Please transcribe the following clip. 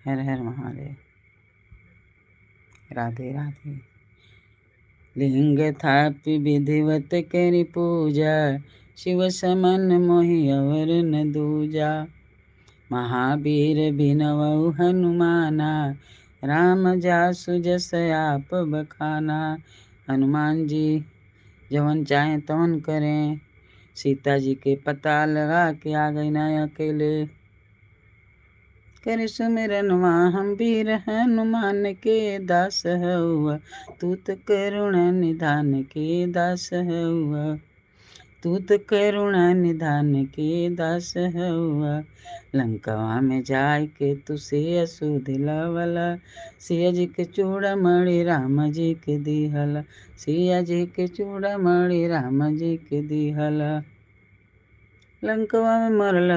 हर हर महादेव, राधे राधे। लिंग थापि विधिवत करि पूजा, शिव समन मोहि अवर न दूजा। महावीर बिनवउ हनुमाना, राम जासु जस आप बखाना। हनुमान जी जवन चाहे तवन करें। सीता जी के पता लगा के आ गई ना अकेले। कर सुमिरनवा हम वीर हनुमान के दास हुआ, तू तो करुणा निधान के दास हुआ, तू तो करुणा निधान के दास हुआ। लंकवा में जाय के तू सिया सुध लावला, सिया जी के चूड़ा मणि राम जी के दिहला, सिया जी के चूड़ा मणि राम जी के दिहला। लंकवा में मरल